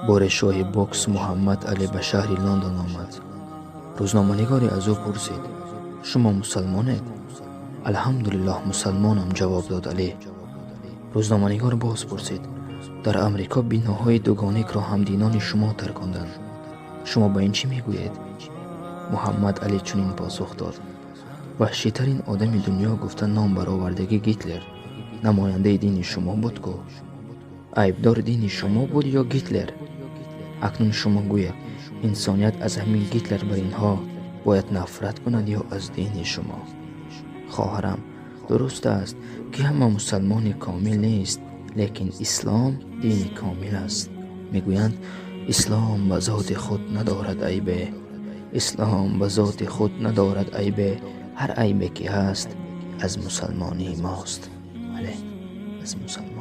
Боре шоҳи бокс Муҳаммад Алӣ ба шаҳри Лондон омад. Рӯзноманигоре аз ӯ пурсид: «Шумо мусалмонед?» «Алҳамдулиллоҳ, мусалмонам», ҷавоб дод Алӣ. Рӯзноманигор боз пурсид: «Дар Амрико биноҳои дугоникро ҳамдинони шумо тарконданд. Шумо ба ин чӣ мегӯед?» Муҳаммад Алӣ чунин посух дод: «Ваҳшитарин одами дунё гуфта ном баровардагӣ Гитлер намояндаи дини шумо буд ку? Айбдор дини шумо буд ё Гитлер? Акнун шумо гӯед, инсоният аз ҳамин Гитлер бар инҳо бояд нафрат кунад ё аз дини шумо?» Хоҳарам, дуруст аст, ки ҳама мусалмони комил нест, лекин ислом дини комил аст. Мегӯянд, ислом ба зоти худ надорад айбе, ислом ба зоти худ надорад айбе, ҳар айбе ки ҳаст, аз мусалмонии мост. Бале, аз мусалмонӣ.